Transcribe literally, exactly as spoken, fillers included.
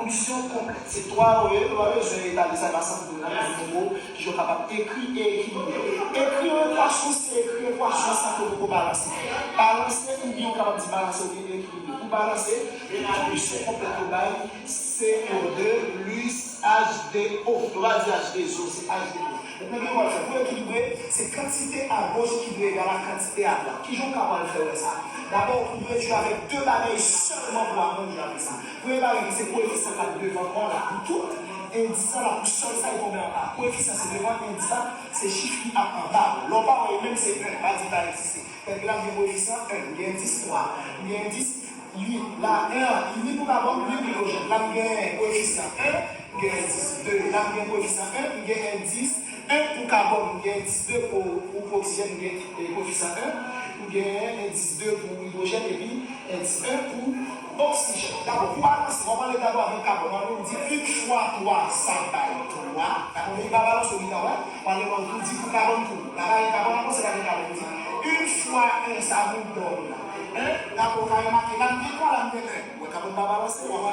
Konbinasyon konplèt. Se twa yo ye, nou pa bezwen etabli sa nan sanm de nan yon mo ki yo kapab ekri e ekilibre. Ekri an ekwasyon, se ekri ekwasyon sa ke poko balanse. Balanse, oubyen ou kapab di balanse oubyen ekilibre. Pou balanse, konbinasyon konplèt yo bay C O de plis H de O. Yo pa di H de O, se H de O. Mentnan, gen w al fè pou ekilibre, se kantite a goch ki dwe egal a kantite a dwat. Kijan w ka pral fè wè sa? Dabò, ou dwe jwe avèk de bagay sèlman pou aranj avèk sa. Premye bagay, se koefisyan k ap devan an la pou tout, endis an la pou sèl sa ki tonbe anba. Koefisyan se devan, endis an se chif ki ap anba. Lè w pa wè, menm se en, pa di pa egziste. Tèt la m gen koefisyan en, m gen endis twa, m gen endis uit. La, en an, inik pou kabòn, inik pou idwojèn. La, m gen koefisyan en, m gen endis de. La, m gen koefisyan en, m gen endis en pou kabòn, m gen endis de pou, pou oksijèn, m gen, e, koefisyan en, m gen endis de pou idwojèn, epi endis en pou oksijèn. Dabò, pou balanse, w ap antre dabò avèk kabòn. Ann nou di, une fois trois, sa bay twa. Kabòn li pa balanse, ou gentan wè. W ale wè, ou di pou kabòn tou. La pa gen kabòn ankò, se pa gen kabòn. Ou di, une fois un, sa vin dòm la. En, dabò, w ka remake, la, m gen twa, la, m gen en. Ou wè, kabòn pa balanse, w ap